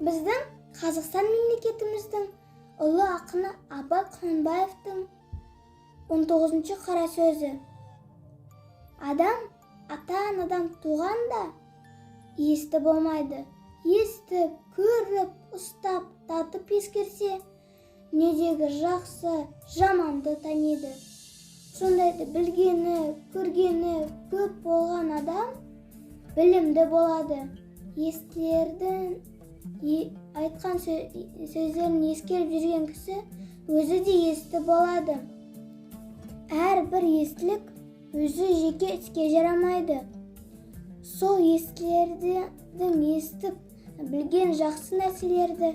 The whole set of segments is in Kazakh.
Біздің Қазақстан мемлекетіміздің ұлы ақыны Абай Құнанбаевтың 19-шы қара сөзі. Адам ата-анадан туғанда есті болмайды. Естіп, көріп, ұстап, татып ескерсе, дүниедегі жақсы, жаманды таниды. Сондайды білгені, көргені көп болған адам білімді болады. Естілердің айтқан сөздерін ескеріп жүрген кісі өзі де есті болады. Әрбір естілік өзі жеке іске жарамайды. Сол естілердің естіп білген жақсы нәрселерді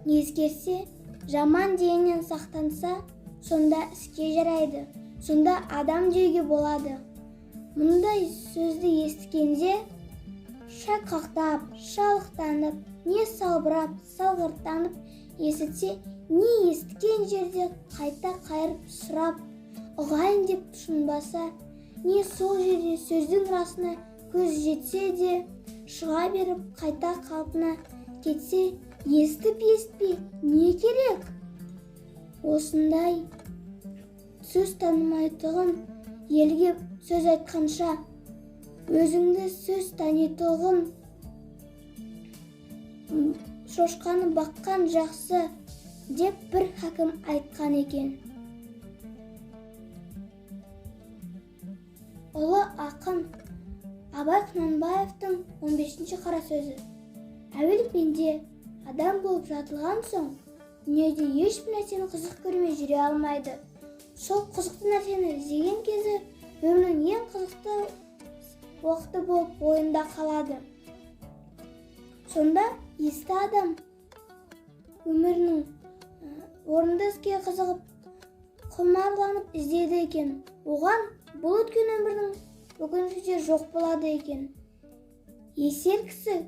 ескерсе, жаман дегеннен сақтанса, сонда іске жарайды. Сонда адам деуге болады. Мұндай сөзді естігенде шайқақтап, шалықтанып, не салбырап, салғырттанып есітсе, не естіген жерде қайта қайырып сұрап, ұғайын деп тұшынбаса, не сол жерде сөздің расына көз жетсе де, шыға беріп қайта қалпына кетсе, естіп естпей не керек? Осындай сөз танымайтұғын елге сөз айтқанша, өзіңді сөз танитұғын шошқаны баққан жақсы деп бір хакім айтқан екен. Ұлы ақын Абай Құнанбаевтың 15-ші қара сөзі. Әуел пенде адам болып жаратылған соң дүниеде ешбір нәрсені қызық көрмей жүре алмайды. Сол қызықты нәрсені іздеген кезі өмірінің ең қызықты уақыты болып ойында қалады. Сонда есті адам өмірінің орынды іске қызығып, құмарланып іздейді екен. Оған бұл өткен өмірдің өкініші де жоқ болады екен. Есер кісі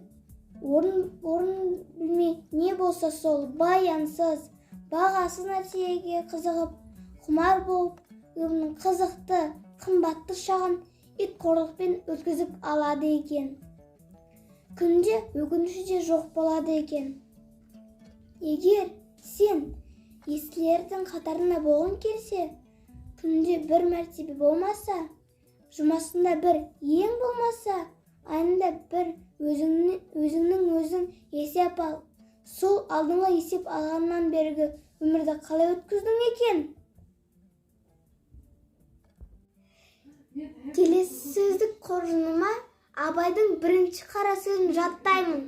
орын білмей не болса сол баянсыз, бағасыз нәрсеге қызығып, құмар болып, өмірінің қызықты, қымбатты шағын ит қорлықпен өткізіп алады екен. Күнде өкініші де жоқ болады екен. Егер сен естілердің қатарында болғың келсе, күнде бір мәртебе болмаса, жұмасында бір, ең болмаса, айында бір өзіңнің өзің есеп ал. Сол алдыңғы есеп алғаннан бергі өмірді қалай өткіздің екен? Келесі сөздік қоржыныма Абайдың бірінші қара сөзін жаттаймын.